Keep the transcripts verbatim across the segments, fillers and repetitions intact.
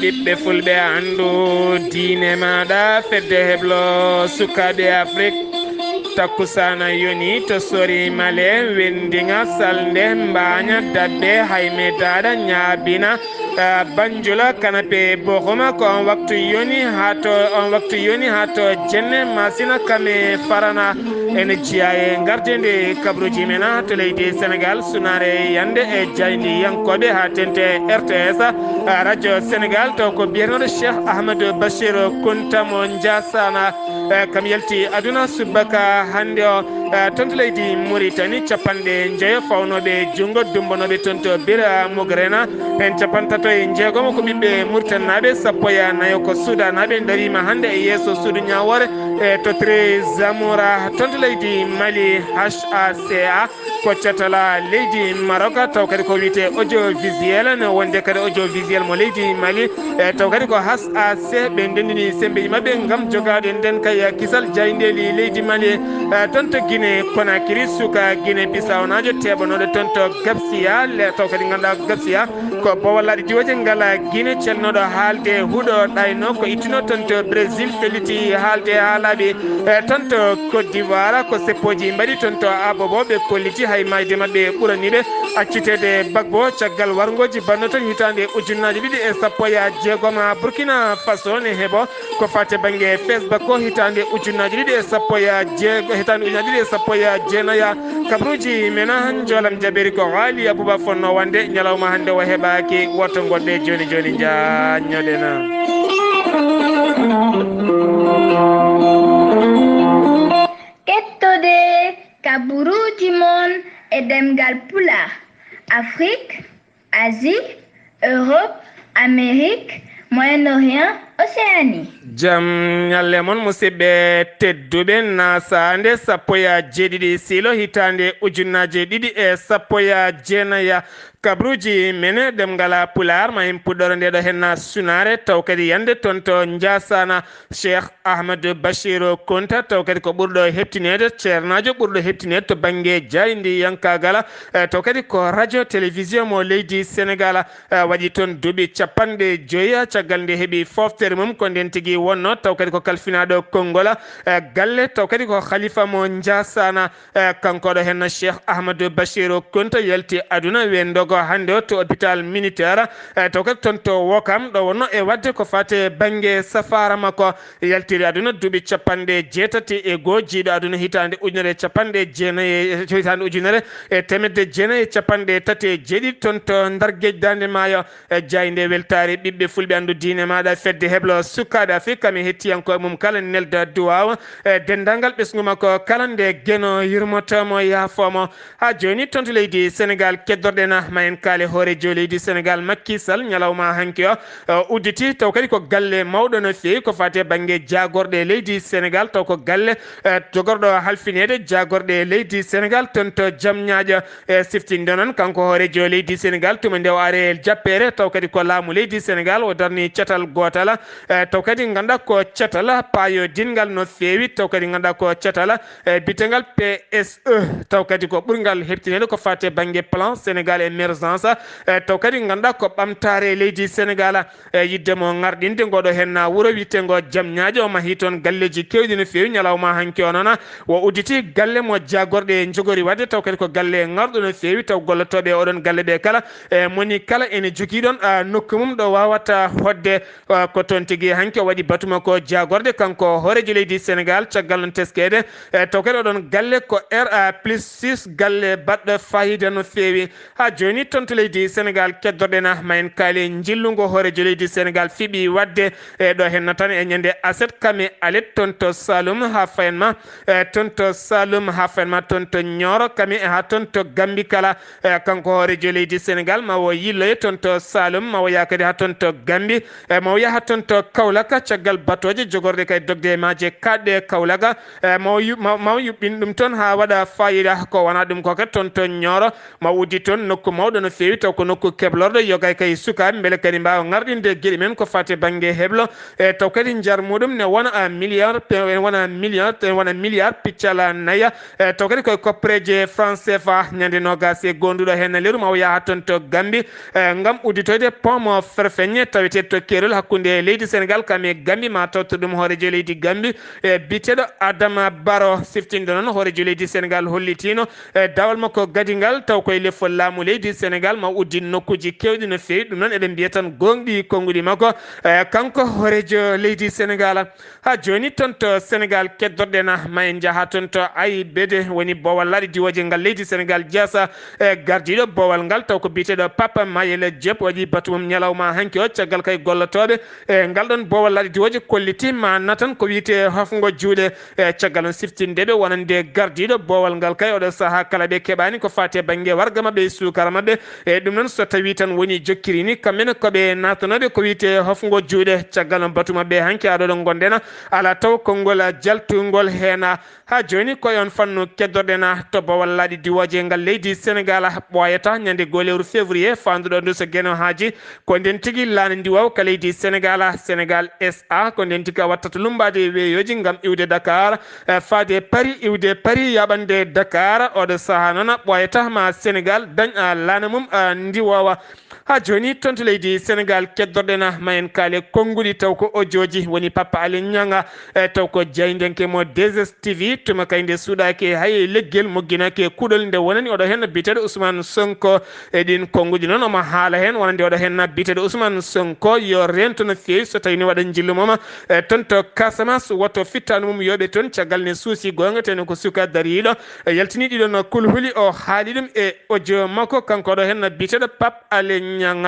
Ɓiɓɓe fulɓe, anndu diine maaɗa, fedde heblo sukaaɓe Afrik. Takkusaana yoni to sori male, wenndiŋa salnde, mbaaña dabbe, hayme daaɗa, ñaabina, eh, banjula, kanape, bohuma. Ko on waktu yoni haa to, on waktu yoni haa to jenne masina kame farana. Ene jeyaa e ngardeende kabaruuji men to leydi Senegaal, sunaare yande e jaayndiyankooɓe haa teeŋti R T S, eh, radio Senegaal, taw ko biyeteeɗo Cheikh Ahmadou Bachir Kounta mo Ndiassana. Eh, kam yalti aduna subaka hannde o, eh, toon to leydi Mauritanie, capanɗe njeyo fawnooɓe junngo, dumbanooɓe toon to Bira Mugrena. Heen capantato e jeegomo ko ɓiɓɓe Mauritanie naaɓe, sappo e nayo ko Suudanaaɓe, ndariima hannde e yeeso suudu ñaawoore, eh, to Trésor Zamoura, toon to leydi Mali, H A C A. Ko catala leydi Maroc, taw kadi ko wiyetee audiovisuel, no wonde kadi audiovisuel mo leydi Mali, e taw kadi ko H A C, ɓe ndenndini semmbeeji maɓɓe ngam jogaade ndeen kay kisal jaayndeeli leydi Mali. E, toon to Guinée Conakry, suka Guinée Bissau naajo teeɓanooɗo toon to Gabsia, le, taw kadi ngannduɗaa Gabsia ko bowal laaɗe diwooje ngal Guinée, celnooɗo haalde huɗo ɗayno ko ittuno toon to Brésil, felliti haalde haa laaɓi. E, toon to Côte d'Ivoire, ko seppooji mbaɗi toon to Abobo, ɓe kolliti hay maayde maɓɓe ɓuranii ɓe accuteede Gbagbo caggal warngooji baɗno toon hitaande ujunnaaje ɗiɗi e sappo e jeegom. Burkina Faso ne heɓo ko faati bannge Facebook ko hitaande ujunnaaje ɗiɗi e sappo e jeego, hitaande ujunnaaje ɗiɗi e sappo e jeenayi. Kabaruuji men, njoolam jaɓiri ko Waali Abuba fotnoo wonde, ñalawma hannde o heɓaaki. Woto ngoɗɗe jooni jooni, njaajnoɗen. Kettode kabaruuji mon e ɗemngal Pulaar, Afrique, Asie, Europe, Amérique, Moyen-Orient, Océanie. Jam ñalle mon, musidɓe tedduɓe, nasaande sappo e jeeɗiɗi siilo hitaande ujunnaaje ɗiɗi e sappo e jeenayi. Kabaruuji men ɗemngal Pulaar, ma en puɗɗoro nde ɗo heen sunaare, taw kadi yande toon to Njaasana, Cheikh Ahmadou Bachirou Kounta, taw kadi ko ɓurɗo heɓtineede, ceernaajo ɓurɗo heɓtineede to bannge jaayndiyankaagal, eh, taw kadi ko radio télévision mo leydi Senegaal, eh, waɗi toon duuɓi capanɗe joyi, caggal nde heɓi fooftere mum ko ndeen tigi wonnoo, taw kadi ko kalfinaaɗo konngol, eh, galle, taw kadi ko khalifa mo Njaasana, eh, kanko ɗo heen Cheikh Ahmadou Bachirou Kounta yalti aduna weendogo hannde o to hôpital militaire, eh, taw kadi toon to Wokam, ɗo wonnoo e waɗde ko faati bannge safaara makko. Yaltiri aduna duuɓi capanɗe jeetati e goo, jiiɗo aduna hitaande ujunere e capanɗe jeenayi e, hitaande ujunere e teemedde jeenayi e capanɗe tati e jeeɗiɗi, toon to Ndar Géej Daande Maayo. E jaaynde weltaare ɓiɓɓe fulɓe, anndu diine maaɗa, fedde heblo sukaaɓe Afrik, kam e hettiyankooɓe mum kala, nelda duwaaw e denndaangal ɓesngu makko kala, nde Geno yurmoto mo, yaafoo mo. Haa jooni toon to leydi Senegaal, keddorɗen ma en kaale hooreejo leydi Senegaal, Macky Sall, ñalawma hanki o, o udditi, taw kadi ko galle mawɗo no feewi ko faati e bannge jaagorɗe leydi Senegaal, taw ko galle, eh, jogorɗo halfineede jaagorɗe leydi Senegaal toon to Jamñaajo. E siftinde noon, kanko hooreejo leydi Senegaal, tuma nde o ari e jappeere, taw kadi ko laamu leydi Senegaal o darni catal gootal, e taw kadi ngannduɗaa ko catal paayodinngal no feewi, taw kadi ngannduɗaa ko catal, e biyetengal P S E, taw kadi ko ɓurngal heɓtineede ko faati e bannge plan Sénégal émergence, e taw kadi ngannduɗaa ko ɓamtaare leydi Senegaal, e yiɗde mo ŋarɗinde ngooɗo heen wuro wiyeteengo Jamñaajo, o mahi toon galleeji keewɗi no feewi ñalawma hanki o noon. O udditi galle mo jaagorɗe njogori waɗde, taw kadi ko galle ŋarɗo no feewi, taw gollotooɓe e oɗon galle ɓe kala, e moni kala ene jogii ɗoon, a, nokku mum ɗo waawata hoɗde, a, ko toon tigi hanki o waɗi batu makko jaagorɗe, kanko hooreejo leydi Senegaal, caggal noon teskeede, e taw kadi oɗon galle ko R A plus six, galle baɗɗo faayiida no feewi. Haa jooni toon to leydi Senegaal, keddorɗen ma en kaali njillu ngu hooreejo leydi Senegaal fiɓi waɗde, e ɗo heen tan e ñande aset kam e alet toon to Saloum haa fayen ma, e toon to Saloum haa fayen ma toon to Nioro kam e haa toon to Gambi kala. E kanko hooreejo leydi Senegaal ma o yilloye toon to Saloum, ma o yaha kadi haa toon to Gambi, e ma o yaha toon to Kawlaka, caggal batooje jogorɗe kay dogde e maaje kaɗɗe Kawlaka, e maw yu-, maw, maw yuɓɓin ɗum toon haa waɗa faayiida. Ko wona ɗum ko kadi toon to Ñooro, ma uddi toon nokku mawɗo no feewi, taw ko nokku keblorɗo, yogay kay sukaaɓe, mbele kadi mbaawa ŋarɗinde geɗe men ko faati e bannge heblo, e taw kadi njar muɗum ne wona a milliard, pe-, wona milliard, wona milliard piccala naya, e taw kadi koye koppereeje franc C F A. Ñande noogas e goonduɗo heen lewru ma o yaha toon to Gambi, e ngam udditoyde pont mo Ferfeññe, taweteeɗo to keerol hakkunde leydi Senegal kam e Gambi, ma tawtor ɗum hooreejo leydi Gambi, e biyeteeɗo Adama Barrow. Siftinde noon, hooreejo leydi Senegal hollitiino, e dawal makko gadingal, taw koye lefol laamu leydi Senegal, ma uddin nokkuuji keewɗi no feewi. Ɗum noon eɗen mbiya tan gooŋɗi konnguɗi makko, e kanko hooreejo leydi Senegal. Haa jooni toon to Senegal keddorɗen, ma en njaha toon to A I B D, woni boowal laaɗe diwooje ngal leydi Senegal, jeysa e gardiiɗo boowal ngal, taw ko biyeteeɗo Papa Mayela Diop, waɗi batu mum ñalawma hanki o, caggal kay gollotooɓe e ngal ɗon boowal laaɗe diwooje kolliti ma natan ko wiyetee hofngo juuɗe. E caggal on siftinde ɓe wonande gardiiɗo boowal ngal kay, oɗo sahaa kala ɓe keɓaani ko faati e bannge warga maɓɓe e suukara maɓɓe. E ɗum noon, so tawii tan woni jokkiri ni, kamɓe ne ko ɓe naatanooɓe ko wiyetee hofngo juuɗe. Caggal on batu maɓɓe hanki aɗo ɗo ngonɗen, alaa taw konngol jaltungol heen. Haa jooni ko e on fannu keddorɗen to boowal laaɗe diwooje ngal leydi Senegal. Ɓooyata ñande goo lewru février faanduɗo ndu so Geno haaji, ko nden tigi laana ndiwoowa ka leydi Senegal, Senegal S A, ko nden tigi a wattata lummbaade weeyooji ngam iwde Dakar, e faade Paris, iwde Paris, yaɓande Dakar. Oɗo sahaa noon ɓooyata ma Senegal dañ a laana mum a ndiwoowa. Haa jooni toon to leydi Senegal keddorɗen, ma en kaale konnguɗi, taw ko ojooji, woni Papa Alé Niang, e taw ko jaayndiyanke mo deux S T V, tuma kay nde suuɗaaki hay e leggel, mogginaaki e kuɗol, nde wonani oɗo heen biyeteeɗo Ousmane Sonko. E ɗiin konnguɗi noon omo haala heen wonande oɗo heen biyeteeɗo Ousmane Sonko yo reento no feewi so tawii ne waɗa njillu mum, e toon to Casamance, woto fittaandu mum yooɓe toon, caggal ne suusi goonga, teno ko suka dariiɗo, e yaltini ɗiɗon kulhuli, o haali ɗum e audio makko, kanko ɗo heen biyeteeɗo Pape Alé Niang.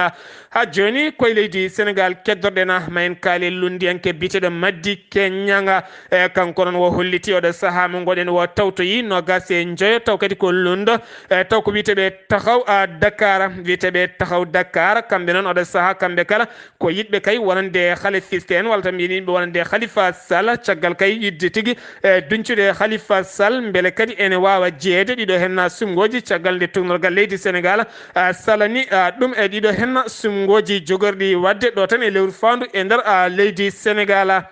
Haa jooni koye leydi Senegal keddorɗen, ma en kaale lunndiyanke biyeteeɗo Madické Niang. E kanko noon o holliti oɗo sahaa mo ngoɗen o tawtoyi noogaas e njoyo, taw kadi ko lunndo, e taw ko wiyeteeɓe Taxaw a Dakar, wiyeteeɓe Taxaw Dakar, kamɓe noon oɗo sahaa kamɓe kala ko yiɗɓe kay wonande halifiste en, walla tan mbiyen yimɓe wonande Khalifa Sall, caggal kay yiɗde tigi e duñcude Khalifa Sall, mbele kadi ene waawa jeyeede ɗiɗo heen sumngooji, caggal nde tuugnorgal leydi Senegal, a, salani, a, ɗum e ɗiɗo heen sumngooji jogorɗi waɗde ɗo tan e lewru faandu e nder, a, leydi Senegal.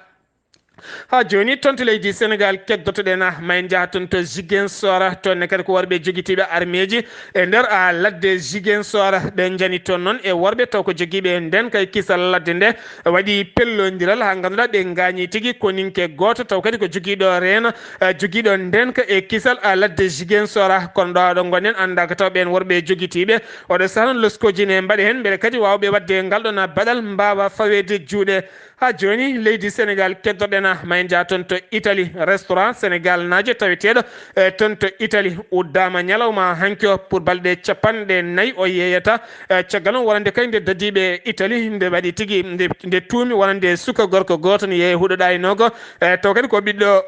Haa jooni toon to leydi Senegal keddotoɗen, ma en njaha toon to Ziguinchor, toon ne kadi ko worɓe jogitiiɓe armeeji e nder, a, ladde Ziguinchor. Ɓe njani toon noon e worɓe taw ko jogiiɓe ndeen kay kisal ladde nde, waɗi pellondiral haa ngannduɗaa ɓe ngaañi tigi koninke gooto taw kadi ko jogiiɗo reena, a, jogiiɗo ndeen ka e kisal, a, ladde Ziguinchor. Kono ɗo aɗo ngonɗen anndaa ko taw ɓeen worɓe jogitiiɓe. Oɗo sahaa noon loskooji ne mbaɗe heen mbele kadi waawɓe waɗde ngal ɗoon baɗal mbaawa faweede juuɗe. Haa jooni leydi Senegal keddorɗen, ma en njaha toon to Italie, restaurant Senegal naajo taweteeɗo, e, toon to Italie uddaama ñalawma hanki o pour balɗe capanɗe nayi o yeeyata, e, caggal noon wonande kay nde dadiiɓe Italie nde waɗi tigi nde, nde tuumi wonande suka gorko gooto ne yeeya huɗo ɗaynoogo, e, taw kadi ko ɓiɗɗo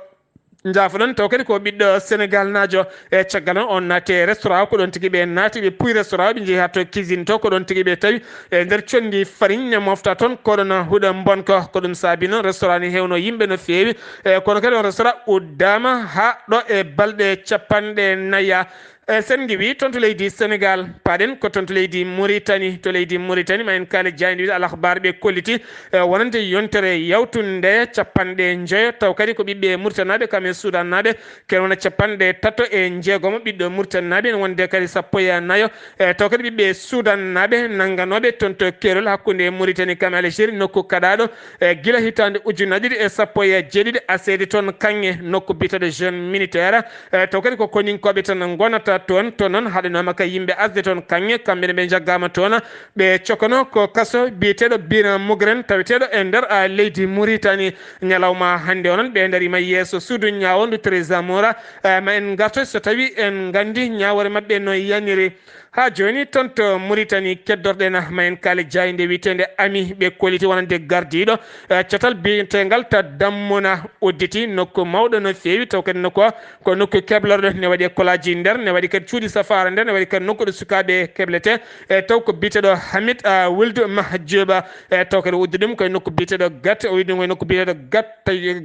Njaafo-ɗon, taw kadi ko ɓiɗɗo Senegal naajo. E caggal noon, on naati e restaurant, ko ɗoon tigi ɓe naati, ɓe puy restaurant, ɓe njehi haa to cuisine to, ko ɗoon tigi ɓe tawi e nder conndi farine, ne mofta toon, ko ɗoon huɗo mbonko. Ko ɗum saabi noon restaurant ne heewno yimɓe no feewi. E kono kadi on restaurant uddaama haa ɗo e balɗe capanɗe nayi. E sen ngiwi toon to leydi Senegal, paɗen ko toon to leydi Mauritanie. To leydi Mauritanie, ma en kaali jaaynde wiide Al Akhbar, ɓe kolliti e wonande yontere yawtunde capanɗe njoyo, taw kadi ko ɓiɓɓe Muritaninaaɓe kam e Suudannaaɓe, ken wona capanɗe tato e njeegomo ɓiɗɗo Muritaninaaɓe, ene wonde kadi sappo e nayo, e taw kadi ɓiɓɓe Suudannaaɓe nannganooɓe toon to keerol hakkunde Mauritanie kam e Algérie, nokku kaɗaaɗo, e gila hitaande ujunnaji ɗiɗi e sappo e jeeɗiɗi, a seedi toon kaŋŋe, nokku biyeteeɗo Jeune Militaire, e taw kadi ko koninkooɓe tan ngonata toon. Toon noon haɗanooma ka yimɓe asde toon kaŋŋe, kamɓe ne ɓe njaggaama toon. Ɓe cokkano ko kaso biyeteeɗo Bina Mugren, taweteeɗo e nder, a, leydi Mauritanie. Ñalawma hannde o noon, ɓe ndariima yeeso suudu ñaawo ndu Teresa Mora. E, ma en ngartoy so tawii en nganndi ñaawoore maɓɓe no yaniri. Haa jooni, toon to Mauritanie keddorɗen, ma en kaali jaaynde wiyeteende Ami, ɓe kolliti wonande gardiiɗo, e, catal biyeteengal ta Dammuna udditi nokku mawɗo no feewi, taw kadi nokku o ko nokku keblorɗo, ne waɗi e kolaaji nder, ne waɗi Kadi cuuɗi safaara nden, waɗi kadi nokku ɗo sukaaɓe keblete, e taw ko biyeteeɗo Hamid, a, Wuldu Mahjooba, e taw kadi o uddi ɗum koye nokku biyeteeɗo Gat, o uddi ɗum koye nokku biyeteeɗo Gat,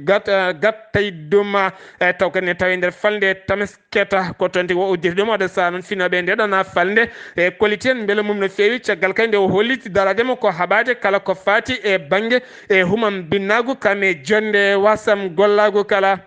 Gat, a, Gat, tawi duma, e taw kadi ne tawi nder falnde Tamis Keta, ko toon tigi o udditi ɗum. Oɗo saha noon finooɓe nde ɗon falnde e kolliti en mbele mum no feewi, caggal kadi nde o holliti daraade mo ko haɓaade kala ko faati e bannge e humam binnaagu kam e jonnde wasam gollaagu kala.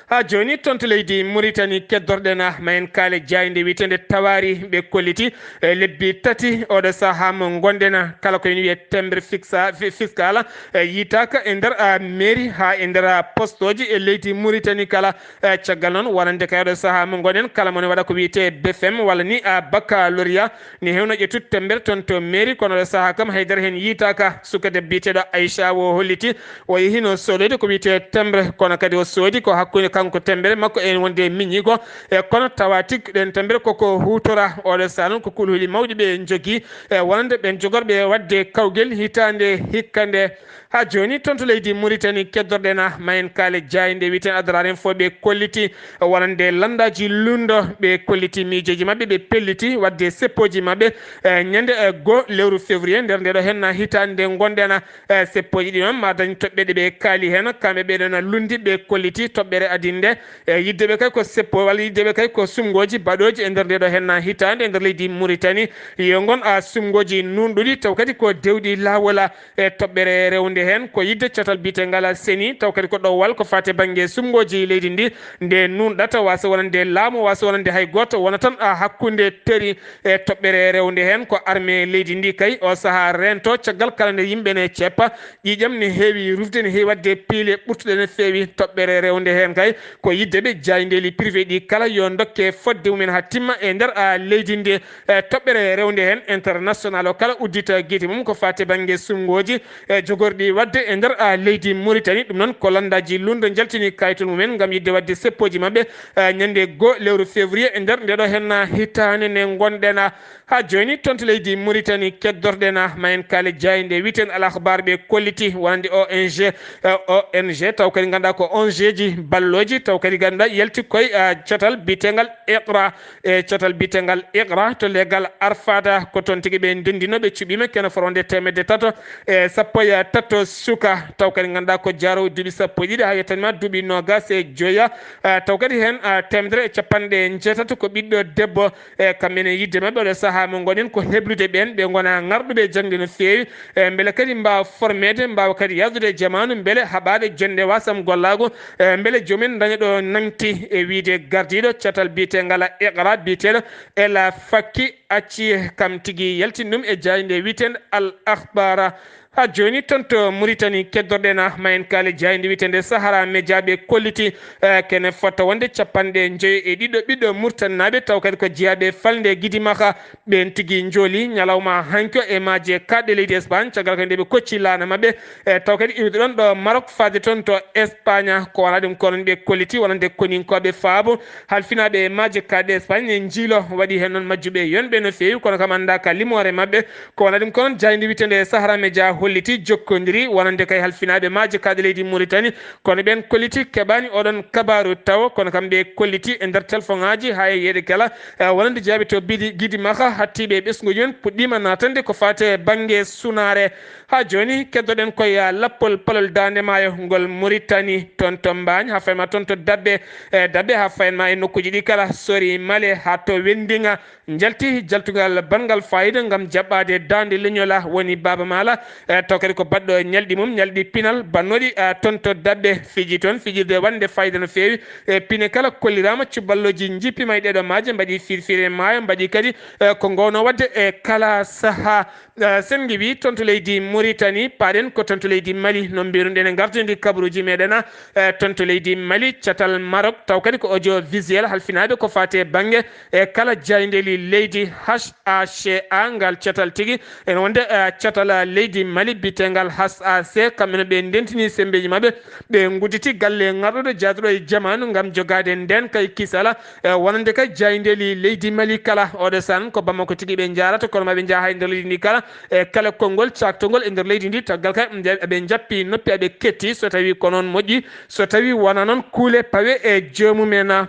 Haa jooni toon to leydi Muritani keddorɗen ah ma en kaale jaaynde wiyeteende Tawaari, ɓe kolliti e lebbi tati oɗo saha mo ngonɗen ah kala ko ene wiyee timbre fixa-, fi-, fiscal, e yiytaaka e nder, a, mairie haa e nder, a, postooji e leydi Muritani kala. E caggal noon, wonande kay oɗo saha mo ngonɗen, kala mo ne waɗa ko wiyetee B F M walla ni, a, baccalauréat, ne heewno ƴettude temmbere toon to mairie, kono oɗo saha kam haydara heen yiytaaka. Suka debbo biyeteeɗo Aïcha o holliti o yehino soodoyde ko wiyetee timbre, kono kadi o soodi ko hakkunde kanko temmbere makko en wonde miñi ko, e kono tawa tigi ɗen temmbere koko huutora. Oɗo saha noon ko kulhuli mawɗi ɓe njogii, e wonande ɓen jogorɓe waɗde kawgel hitaande hikka nde. Haa jooni toon to leydi Muritani keddorɗen ah ma en kaale jaaynde wiyeteende Adrar Info, ɓe kolliti wonande lanndaaji lundo, ɓe kolliti miijooji maɓɓe, ɓe pelliti waɗde seppooji maɓɓe, e ñande, e goo lewru février nder nde ɗo heen hitaande nde ngonɗen ah. E seppooji ɗi noon ma dañ toɓɓe ɗe ɓe kaali heen, kamɓe ɓe ɗon lunndi, ɓe kolliti toɓɓere adinde, e yidde ɓe kay ko seppo walla yidde ɓe kay ko sumngooji baɗooji e nder nde ɗo heen hitaande e nder leydi Muritani. Yo ngon, a, sumngooji nuunɗuɗi taw kadi ko dewɗi laawol, a, e toɓɓere rewnde heen ko yidde catal biyetengal seni, taw kadi ko ɗowwal ko faati bannge sumngooji leydi ndi, nde nuunɗata, waasa wonande laamu, waasa wonande hay gooto, wona tan, a, hakkunde teri e toɓɓere rewnde heen ko armée leydi ndi kay o saha reento, caggal kala nde yimɓe ne ceppa, ƴiiƴam ne heewi rufde, ne heewi waɗde piile ɓurtuɗe no feewi. Toɓɓere rewnde heen kay ko yidde ɓe jaayndeeli privé ɗi kala yo ndokke fodde mumen haa timma e nder, a, leydi ndi. E toɓɓere rewnde heen international o kala uddita gite mum ko faati bannge sumngooji, e, jogorɗi waɗde e nder, a, leydi Muritani. Ɗum noon ko lanndaaji lundo njaltini kayitol mumen ngam yidde waɗde seppooji maɓɓe, e, ñande goo lewru février e nder nde ɗo heen hitaande nde ngonɗen. Haa jooni toon to leydi Muritani keddorɗen ah ma en kaale jaaynde wiyeteende Al Akhbar, ɓe kolliti wonande O N G, eh, O N G taw kadi ngannduɗaa ko O N G ji ballooji, taw kadi ngannduɗaa yalti koye, eh, catal biyetengal Iqra, e catal biyetengal Iqra to leggal Arfata, ko toon tigi ɓe ndenndino, ɓe cuɓiima kene fotde teemedde tato e sappo e tato suka, taw kadi ngannduɗaa ko jaaroowo duuɓi sappo e ɗiɗi haa yettanma duuɓi noogaas e joya, eh, taw kadi heen, eh, teemedere e capanɗe njeetato ko ɓiɗɗo debbo. E kamɓe ne yidde maɓɓe oɗo saha mo ngonɗen ko heblude ɓeen ɓe ngona ŋarɗuɓe jaŋde no feewi, e mbele kadi mbaawa formeede, mbaawa kadi yahdude e jamaanu, mbele haɓaade jonnde wasam gollaagu, e mbele joomumen daña ɗo nangti e wiyde gardiiɗo catal biyetengal Iqra biyeteeɗo Ela Fakki acci kam tigi yaltin ɗum e jaaynde wiyeteende Al Akhbara. Haa jooni toon to Muritani keddorɗen ah ma en kaale jaaynde wiyeteende Sahara Media, ɓe kolliti, eh, kene fota wonde capanɗe njoyo e ɗiɗo ɓiɗɗo Muritaninaaɓe taw kadi ko jeyaaɓe falnde Gidimaxa, ɓeen tigi njooli ñalawma hanki o e maaje kaaɗɗe leydi Espagne, caggal kadi nde ɓe kocci laana maɓɓe, eh, taw kadi iwde ɗoon ɗo Maroc faade toon to Espagne. Ko wonaa ɗum ko noon ɓe kolliti wonande koninkooɓe faabo halfinaaɓe e maaje kaaɗɗe Espagne, ne njiilo waɗi heen noon majjuɓe yonɓe no feewi, kono kam anndaaka limoore maɓɓe. Ko wonaa ɗum ko noon jaaynde wiyeteende Sahara Media holliti jokkondiri wonande kay halfinaaɓe maaje kaaɗɗe leydi Muritani, kono ɓeen kolliti keɓaani oɗon kabaaru tawo, kono kam ɓe kolliti e nder telefoŋaaji haa e yeeɗe kala, eh, wonande jeyaaɓe to Bidi-, Gidimaxa, hattiiɓe e ɓesnguuji mum puɗɗiima naatande ko faati e bannge sunaare. Haa jooni keddoɗen koye, eh, lappol palol Daande Maayo ngol Muritani, toon to Mbaañ, haa fayi ma toon to Dabbe, eh, Dabbe, haa fayi ma e nokkuuji ɗi kala, Sori Male haa to Wenndiŋa, njalti jaltungal banngal faayiida ngam jaɓɓaade daande leñol, woni Baaba Maal, eh, taw kadi ko baɗɗo ñalɗi mum, ñalɗi pinal baɗnooɗi, eh, toon to Dabbe, fiji toon fijirde waɗnde faayiida no feewi. E pine kala kolliraama, cuballoji njippiima e ɗeeɗo maaje, mbaɗi firfire maayo, mbaɗi kadi, eh, ko ngoowno waɗde e kala sahaa. Eh, sen ngiwii toon to leydi Muritani, paaɗen ko toon to leydi Mali, no mbiruɗen e ngartudi kabaruuji meɗen, eh, toon to leydi Mali, catal Maroc, taw kadi ko audiovisuel halfinaaɓe ko faati e bannge e kala jaayndeeli leydi, H A C A, ngal catal tigi, ene wonde, eh, catal, eh, leydi Mali, biyeteengal H A C, kamɓe ne ɓe ndentini semmbeeji maɓɓe, ɓe ngudditi galle ŋarɗuɗo jaaduɗo e jamaanu ngam jogaade ndeen kay kisala, eh, wonande kay jaayndeeli leydi Mali kala. Oɗo san ko Bamako tigi ɓe njaarata, kono maɓe njaha e nder leydi ndi kala, e kala konngol caaktongol e nder leydi ndi, taggal kay nde ɓe njappi noppi, aɓe ketti, so tawi ko noon moƴƴi, so tawi wona noon, kuule pawe e joomumen.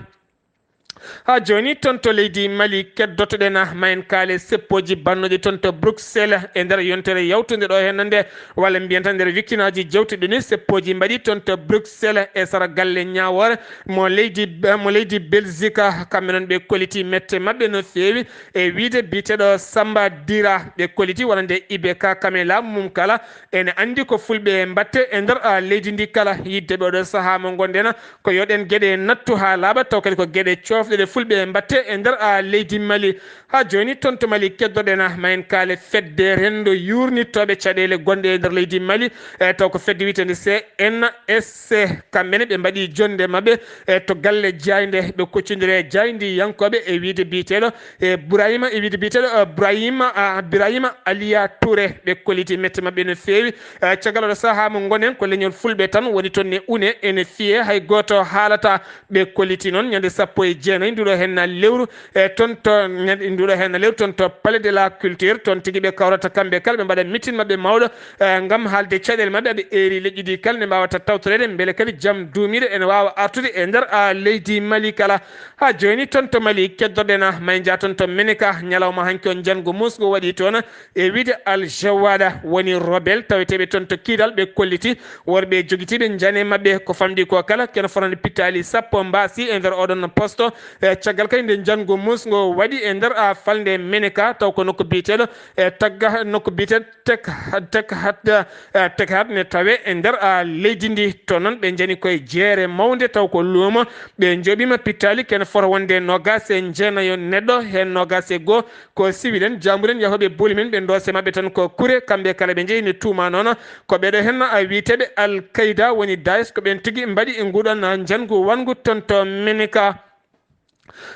Haa jooni, toon to leydi Mali, keddoto-ɗen ma en kaale seppooji bannooji toon to Bruxelles e nder yontere yawtunde ɗo heen nde, walla mbiyen tan nder wikkinaaji jewtuɗi ni, seppooji mbaɗi toon to Bruxelles e sara galle ñaawoore mo leydi, mo leydi Belgique. Kamɓe noon ɓe kolliti mette maɓɓe no feewi e wiyde biyeteeɗo Samba Dira. Ɓe kolliti wonande I B K kam e laamu mum kala, ene anndi ko fulɓe mbaɗte e nder, a, leydi ndi kala. Yidde ɓe oɗo sahaa mo ngonɗen, ko yo ɗeen geɗe nattu haa laaɓa, taw kadi ko geɗe coofɗe ɗe fulɓe mbaɗte e nder, a, leydi Mali. Haa jooni, toon to Mali, keddoɗen ma en kaale fedde renndo yuurnitooɓe caɗeele gonɗe e nder leydi Mali, e taw ko fedde wiyeteende C N S C. Kamɓe ne ɓe mbaɗi jonnde maɓɓe, e to galle jaaynde, ɓe koccondiri e jaayndiyankooɓe e wiyde biyeteeɗo, e Burayma, e wiyde biyeteeɗo, e Burayma, a, Burayma Aliya Touré. Ɓe kolliti mette maɓɓe no feewi. E caggal oɗo sahaa mo ngonen, ko leñol fulɓe tan woni toon ne une, ene fiye, hay gooto haalata. Ɓe kolliti noon ñande sappo e jeenayi nduɗo heen lewru, e toon to ñande nduɗo heen lewru, toon to Palais de la Culture, toon tigi ɓe kawrata kamɓe kala, ɓe mbaɗa mitin maɓɓe mawɗo, e ngam haalde caɗeele maɓɓe, aɓe eeri leƴƴi ɗi kala nde mbaawata tawtoreede, mbele kadi jam duumiiɗo ene waawa artude e nder, a, leydi Mali kala. Haa jooni, toon to Mali, keddoɗen ma en njah toon to Meneka, ñalawma hanki o, njanngu musngu waɗi toon. E wiyde Al Jawada woni rebelle taweteeɓe toon to Kidal, ɓe kolliti worɓe jogitiiɓe njane maɓɓe ko famɗi ko kala, kene fotande pittaali sappo mbaasi e nder oɗon posto. E caggal kadi nde njanngu musngu waɗi e nder, a, falnde Meneka, taw ko nokku biyeteeɗo, e tagga, nokku biyeteeɗo Tek, Tek Hat, e, Tek Hat ne tawe e nder, a, leydi ndi. To noon ɓe njani koye jeere mawnde, taw ko luumo. Ɓe njooɓiima pittaali kene fota wonde noogaas e jeenayo neɗɗo, heen noogaas e goo ko siwil en, jaambuur en, yahooɓe booli men, ɓe ndoose maɓɓe tan ko kure, kamɓe kala ɓe njehi ne tuuma noon ko ɓeɗo heen, a, wiyeteeɓe Al Qaida woni Daesh, ko ɓeen tigi mbaɗi e nguɗon, a, njanngu wanngu toon to Meneka.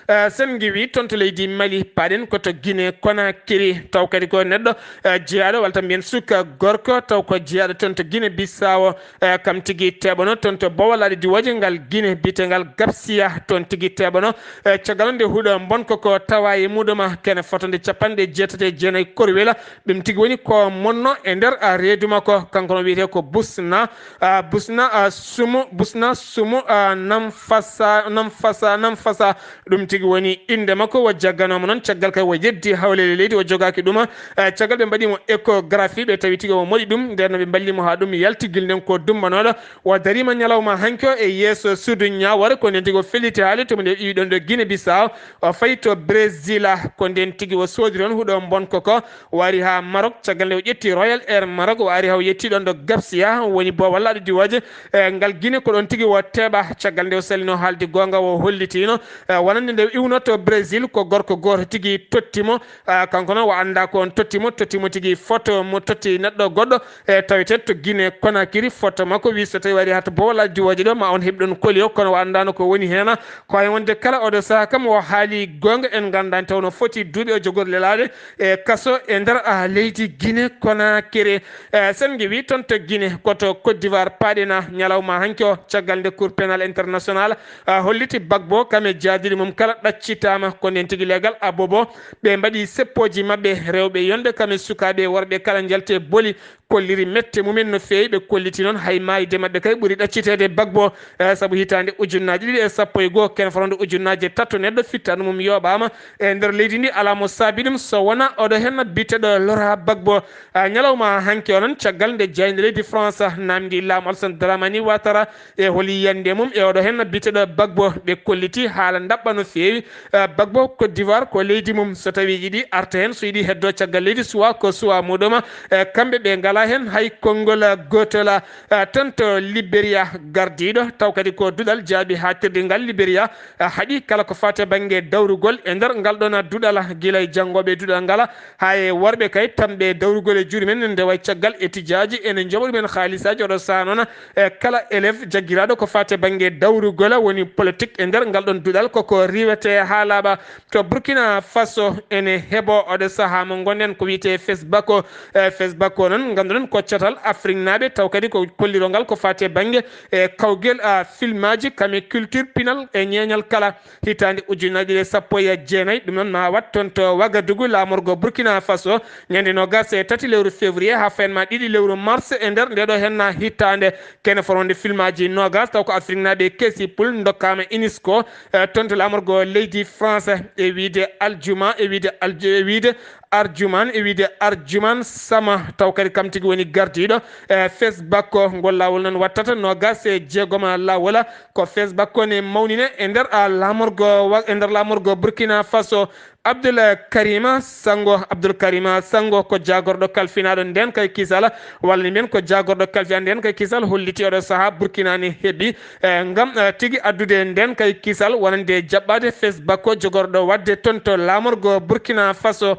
Eh, sen ngiwi toon to leydi Mali, paɗen ko to Guinée Conakry, taw kadi ko neɗɗo, eh, jeyaaɗo, walla tan mbiyen suka gorko, taw ko jeyaaɗo toon to Guinée Bissau. Eh, kam tigi teɓono toon to bowal laaɗe diwooje ngal Guinée, biyetengal Gabsiya, toon tigi teɓono. Eh, caggal nde huɗo mbonko ko tawa e muɗum, kene fotande capanɗe jeetati e jeenayi korwela, ɗum tigi woni ko monno e nder, a, reedu makko, kanko no wiyetee ko Busna, a, Busna, a, Sumu, Busna Sumu, a, Namfasa, Namfasa, Namfasa. Ɗum tigi woni innde makko. O jagganooma noon, caggal kay o yeddi hawleele leydi, o jogaaki ɗum. Eh, caggal ɓe mbaɗi mo échographie, ɓe tawi tigi o moɗi ɗum. Nden no ɓe mballi mo haa ɗum yalti, gilɗen ko dumbanooɗo. O dariima ñalawma hanki o e yeeso suudu ñaawoore, ko nden tigi o felliti haali to mo nde iwi ɗon ɗo Guinée Bissau. O fayi to Brésil, ko nden tigi o soodi toon huɗo mbonko ko. O ari haa Maroc, caggal nde o ƴetti Royal Air Maroc, o ari haa o yetti ɗon ɗo Gabsiya, woni boowal laaɗe diwooje, e ngal Guinée, ko ɗon tigi o teɓa. Caggal nde o salino haalde goonga, o hollitino, e, wonande nde o iwnoto Brésil, ko gorko gooto tigi totti mo. E, kanko noon o anndaa ko oon totti mo, totti mo tigi foto mo totti neɗɗo goɗɗo, e, tawetee to Guinée Conakry. Foto makko wi so tawi o ari haa to boowal laaɗe diwooje ɗo, ma on heɓi ɗon koli o, kono o anndaano ko woni heen. Ko wayi wonde kala oɗo sahaa kam o haali goonga, en nganndaani taw no foti duuɓi o jogori lelaade e kaso e nder, a, leydi Guinée Conakry. E, sen ngiwi toon to Guinée, ko to Côte d'Ivoire paɗen, a, ñalawma hanki o, caggal nde Cour pénal international, a, holliti Gbagbo kam e jaadiiɗo mum kala ɗaccitaama, ko nden tigi leegal Abobo. Ɓe mbaɗi seppooji maɓɓe, rewɓe yonɓe kam e sukaaɓe e worɓe kala njalti e boli, kolliri mette mumen no feewi. Ɓe kolliti noon hay maayde maɓɓe kay ɓuri ɗacciteede Gbagbo, eh, sabu hitaande ujunnaaje ɗiɗi e sappo e goo, ken fotande ujunnaaje tato neɗɗo fittaandu mum yooɓaama e nder leydi ndi, alaa mo saabi ɗum so wonaa oɗo heen biyeteeɗo Laurent Gbagbo. Ah, ñalawma hanki o noon, caggal nde jaaynde leydi France naamndi laamu Alassane Dramane Ouattara e holi yiyannde mum e oɗo heen biyeteeɗo Gbagbo, ɓe kolliti haala ndaɓɓa no feewi. Eh, Gbagbo, Côte d'Ivoire ko leydi mum, so tawi yiɗi arta heen, so yiɗi heddo caggal leydi, suwa ko suwa muɗum. Eh, kamɓe ɓe ngalaa heen hay konngol, eh, gootol. Eh, toon to Liberia, gardiiɗo taw kadi ko duɗal jaaɓi haaɗtirde ngal Liberia, eh, haɗi kala ko faati e bannge dawrugol e nder ngal ɗoon duɗal, gila e janngooɓe duɗal ngal haa e worɓe kay tamɓe dawrugol e juuɗe men, nde wayi caggal etijaaji ene njoɓa ɗumen haalisaaji. Oɗo sahaa noon, e kala élève jaggiraaɗo ko faati e bannge dawrugol woni politique e nder ngal ɗoon duɗal, koko riiwetee haa laaɓa. To Burkina Faso ene heɓoo oɗo sahaa mo ngonɗen ko wiyetee Fesbako. E Fesbako noon, Ɗon ko catal Afriknaaɓe, taw kadi ko kollirol ngal ko faati e bannge e kawgel, a, filmaaji, kam e culture, pinal e ñeeñal kala. Hitaande ujunnaji ɗiɗi e sappo e jeenayi, ɗum noon ma wat toon to Wagadugu, laamorgo Burkina Faso, ñande noogas e tati lewru février haa fayin ma ɗiɗi lewru mars e nder nde ɗo henna hitaande. Kene foronde filmaaji noogas, taw ko Afriknaaɓe Kesi Pul ndokkaama UNESCO, e, toon to laamorgo leydi France, e wiyde aljuma, e wiyde alju-, e wiyde Arjuman, e wiyde Arjuman Sama, taw kadi kam tigi woni gardiiɗo, e, Fes Bakko. Ngol laawol noon wattata noogas e jeegom laawol, ko Fes Bakko ne mawnine e nder, a, laamorgo wa-, e nder laamorgo Burkina Faso. Abdul Karima Sango, Abdul Karima Sango ko jaagorɗo kalfinaaɗo ndeen kay kisal, walla ni mbiyen ko jaagorɗo kalfinaaɗo ndeen kay kisal, holliti oɗo sahaa Burkina ne heɓi, e, ngam, e, tigi addude ndeen kay kisal wonande jaɓɓaade Fes Bakko jogorɗo waɗde toon to laamorgo Burkina Faso.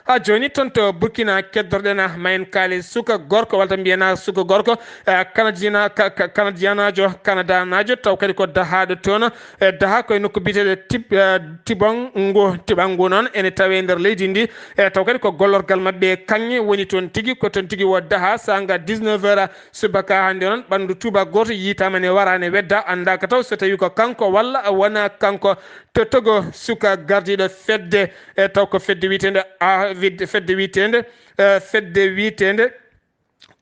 Haa jooni toon to Burkina keddorɗen ma en kaali suka gorko, walla mbiyen suka gorko, e, Kanadiana-, ka-, ka-, Kanadianaajo, Kanadanaajo, taw kadi ko dahaaɗo toon, e, daha koye nokku biyeteeɗo Tib-, e, Tibangu, Tibangu noon ene tawee nder leydi ndi, e, taw kadi ko gollorgal maɓɓe kaŋŋe woni toon tigi, ko toon tigi o daha saanga dix-neuf heures subaka hannde noon, ɓanndu tuuba gooto yiitaama ne wara ne wedda, anndaaka taw so tawii ko kanko walla wonaa kanko. To Togo, suka gardiiɗo fedde, e, taw ko fedde wiyeteende, a, fedde, fedde wiyeteende, e, fedde wiyeteende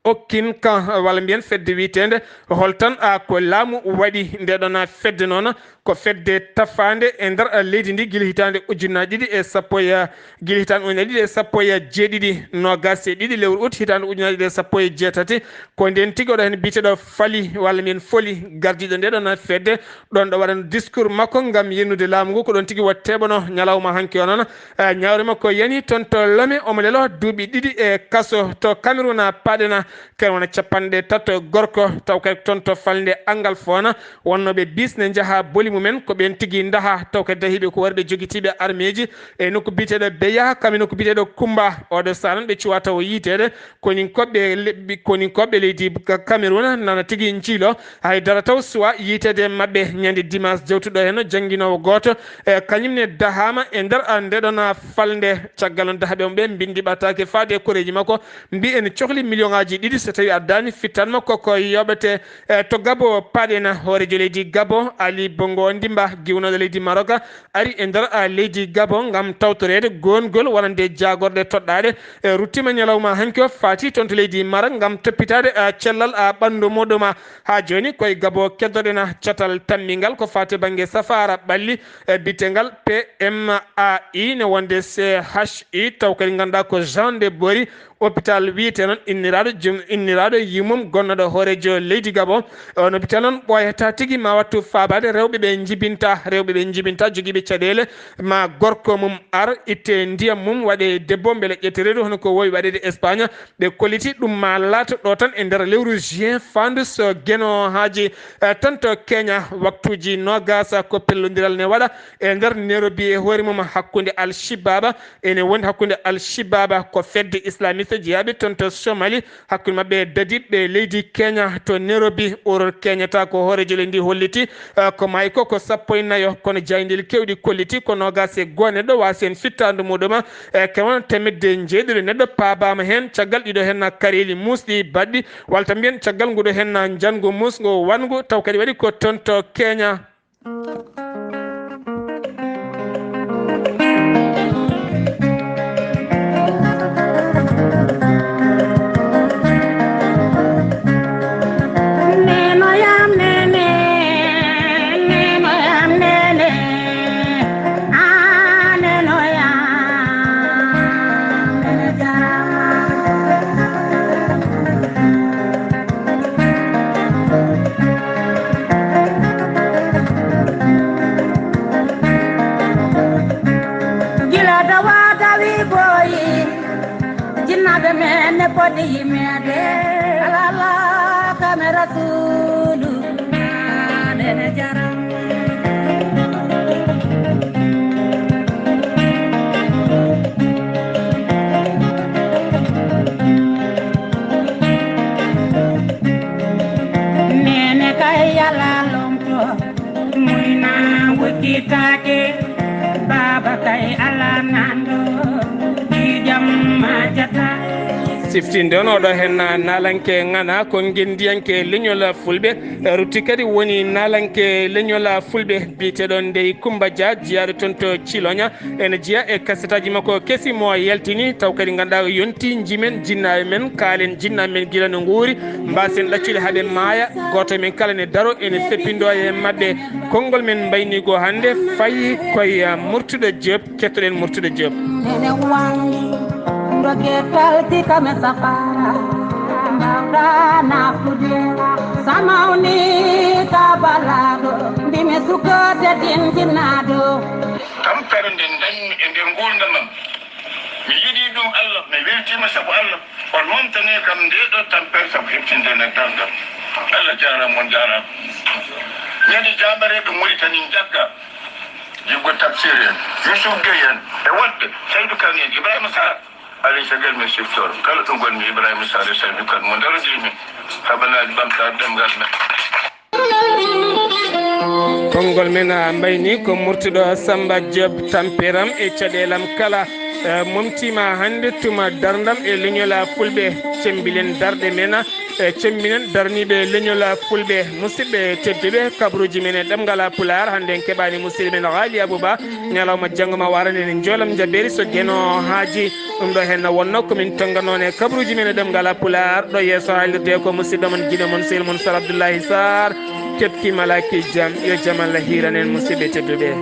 Okkin kan, walla mbiyen fedde wiyeteende Holtan, a, ko laamu waɗi nde ɗon, a, fedde noon, ko fedde tafaande e nder, a, leydi ndi gila hitaande ujunnaji ɗiɗi e sappo e, a, gila hitaande ujunnaji ɗiɗi e sappo e jeeɗiɗi, noogas e ɗiɗi lewru ut hitaande ujunnaji ɗiɗi e sappo e jeetati. Ko nden tigi oɗo heen biyeteeɗo Fali, walla mbiyen Foli, gardiiɗo nde ɗon, a, fedde, ɗon ɗo waɗano discours makko ngam yennude laamu ngu. Ko ɗon tigi waɗ teɓano ñalawma hanki o noon. Eh, ñawre makko yani toon to Lome, omo lelo duuɓi ɗiɗi e kaso. To Cameroun, a, paaɗena ken wona capanɗe tato gorko, taw kay toon to falnde Angal Foona, wonnooɓe bis ne njaha boli mumen, ko ɓeen tigi ndaha, taw kay dahiiɓe ko worɓe jogitiiɓe armeeji e nokku biyeteeɗo Beya, kam e nokku biyeteeɗo Kumba. Oɗo saha noon ɓe cuwa taw yiiteede, koninkooɓe le-, koninkooɓe leydi Ka-, Cameroun nana tigi njiilo, hay dara taw suwa yiiteede e maɓɓe. Ñande dimanche jawtuɗo heen, jannginoowo gooto, e, kañum ne dahaama e nder, a, nde ɗon, a, falnde. Caggal noon, dahaaɓe mum ɓe mbinndi ɓataake faade e koreeji makko, mbi ene cohli million ŋaaji ɗiɗi, so tawii addaani fittan makko ko yoɓete. E, to Gabo paaɗena, hooreejo leydi Gabo, Ali Bongo Ondimba, giwnooɗo leydi Maroc, ari e nder, a, leydi Gabo ngam tawtoreede goongol wonande jaagorɗe toɗɗaaɗe. E, ruttiima ñalawma hanki o, faati toon to leydi Maroc ngam toppitaade, a, cellal, a, ɓanndu muɗum. Haa jooni koye Gabo keddoɗen, a, catal tammingal ko faati bannge safaara ɓalli, e, biyetengal P M A I, ne wonde C H I, taw kadi ngannduɗaa ko Jean de Bori, hôpital wiyetee noon inniraaɗo jom-, inniraaɗo yummum gonnoɗo hooreejo leydi Gabo. On hôpital noon ɓooyataa tigi, ma wattu faabaade rewɓe ɓe njibinta, rewɓe ɓe njibinta jogiiɓe caɗeele, ma gorko mum ar itte ndiyam mum waɗe debbo mbele ƴette reedu hono ko wowi waɗeede Espagne. Ɓe kolliti ɗum ma laato ɗo tan e nder lewru juin, faandu so Geno haaji, eh, tan to Kenya, waktuuji noogas ko pellondiral ne waɗa e nder Nairobi e hoore mum hakkunde Al Shibaba. Ene wondi hakkunde Al Shibaba, ko fedde islamiste jeyaaɓe toon to Somali, hakkunde maɓɓe e dadiɓɓe leydi Kenya to Nairobi. Uror Kenyatta ko hooreejo leydi ndi holliti, eh, ko maayi ko, ko sappo e nayo, kono jaayndeeji keewɗi kolliti ko noogas e goo neɗɗo waasi heen fittaandu muɗum, eh, kewon teemedde njeeɗiɗo neɗɗo paabaama heen, caggal ɗiɗo heen kareeli muusɗi baɗɗi, walla tan mbiyen caggal nguɗo heen njanngu muusngu wanngu, taw kadi waɗi ko toon to Kenya. Gila dawa dawi boyi, jinnaɓe men ne poti yimeede. Alala kame rasulu, nene jaram. Nene kay yala lomto, muyna wujjitaake, baba kay ala nando, jijam majata. Siftinde on oɗo hen naalanke ŋana ko ngenndiyanke leñol fulɓe, rutti kadi woni naalanke leñol fulɓe biyeteɗo Ndey Kumba Dia, jiyaaɗo toon to Ciloña. Ene jeya e kasetaji makko kesi mo yaltini, taw kadi ngannduɗaa yonti njimen jinnaaɓe men, kaalen jinnaaɓe men gila no nguuri, mbaasen ɗaccude haa ɓe maaya. Gooto men kala ne daro ene seppindo e maɓɓe. Konngol men mbayniigo hannde fayi koye Murtuɗo Diop. Kettoɗen Murtuɗo Diop. Ene wangi doge talti kame safara. Mbawɗa nafude samawni ka balaɗo. Mbimi sukode din jinnaɗo. Tampere nde dañmi e nder nguurndam am, mi yiɗi ɗum Allah, mi weltiima sabu Allah. On momtani kam nde ɗo tampere sabu heɓtinde nde darngal. Allah jaaraama, on jaaraama. Ñande jaambareeɓe Muritani njagga. Jiggo Tafsir en, Yusuf Gueye en, e woɗɓe, Saydu Kan en, Ibrahima Sarr, alay sagal men siftor kala ɗo ngonmi, Ibrahima Sarr e Saydu Kan mo ndarodirmi, haɓanaaji ɓamtaare ɗemngal men. Konngol men, a, mbayni ko Murtuɗo Samba Diop, tamperam e caɗeelam kala, e, momtiima hannde tuma darndam e leñol fulɓe, cembilen darɗe men, e, cemminen darniiɓe leñol fulɓe. Musidɓe tedduɓe, kabruuji men e ɗemngal Pulaar, hannde en keɓaani musidɗo men Haali Abuba. Ñalawma janngo ma warane en njoolam njabeeri so Geno haaji. Ɗum ɗo heen wonno ko min tonnganoon e kabruuji men e ɗemngal Pulaar. Ɗo yeeso haalirde ko musidɗo mon, giɗo mon, sehil mon Sar Abdullahi Sarr. Keɓtii malaaki jam, yo jam Allah hiiran en, musidɓe tedduɓe.